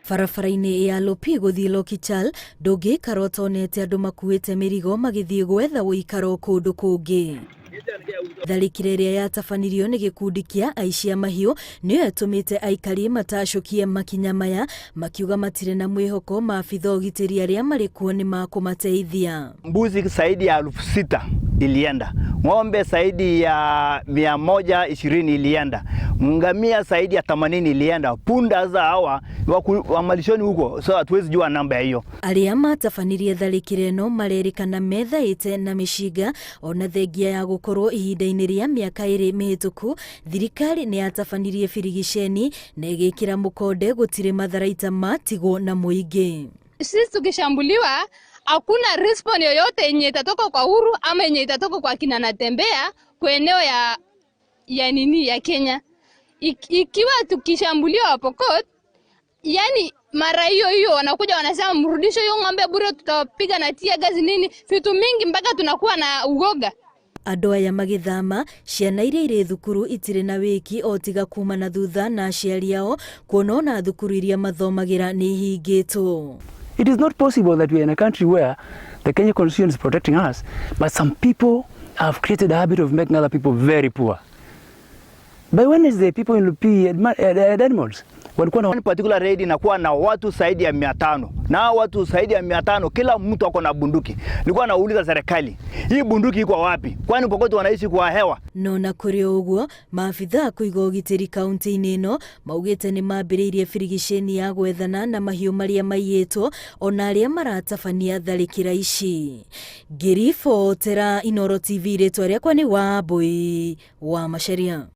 Barabara-inĩ ya Lopii gũthiĩ Lokichar ndũngĩikara ũtonete andũ makuĩte mĩrigo magĩthiĩ gwetha ũikaro kũndũ kũngĩ. Tharĩkĩra ĩrĩa yatabanirio nĩ gĩkundi kĩa aici a mahiũ nĩyo ĩtũmĩte aikari matacũkie makinya maya, makiuga matirĩ na mwĩhoko maabitha ũgitĩri arĩa marĩ kuo nĩ makũmateithia. Mbuzi zaidi ya 6,000 ilienda, ng'ombe zaidi ya 120 ilienda, ngamia zaidi ya 80 ilienda, punda za hawa wa malishoni huko, so hatuwezi jua namba hiyo. Arĩa matabanirie tharĩkĩra ĩno marerĩkana methaĩte na mĩcinga ona thengia ya gũkorwo ihinda-inĩ rĩa mĩaka 2 mĩhĩtũku thirikari nĩ yatabanirie birigiceni na ĩgĩkĩra mũkonde gũtirĩ matharaita matigwo na mũingĩ. Sisi tukishambuliwa hakuna response yoyote yenye itatoka kwa Uhuru ama yenye itatoka kwa kina Natembeya kwa eneo ya nini ya Kenya. Ikiwa tukishambuliwa Pokot, yani mara hiyo hiyo wanakuja wanasema mrudishe hiyo ng'ombe bure, tutapiga na tear gas nini, vitu mingi mpaka tunakuwa na uoga. Andũ aya magĩthama, ciana iria irĩ thukuru itirĩ na wĩki o tiga kuma na thutha na aciari ao kuona ona thukuru iria mathomagĩra nĩ ihingĩtwo. It is not possible that we are in a country where the Kenya Constitution is protecting us, but some people have created a habit of making other people very poor. By Wednesday, people in Lupii had animals. Walikuwa na One particular raid inakuwa na watu zaidi ya 500. Na hao watu zaidi ya 500 kila mtu ako na bunduki. Nilikuwa nauliza serikali, hii bunduki iko wapi? Kwani Pokot wanaishi kwa hewa? No na kũrĩ o ũguo, maabitha a kũiga ũgitĩri kaunti-inĩ ĩno maugĩte nĩ mambĩrĩirie birigiceni ya gwethana na mahiũ marĩa maiyĩtwo ona arĩa maratabania tharĩkĩra ici. Ngĩribotera Inooro TV, rĩtwa rĩakwa nĩ Wambui wa Macharia.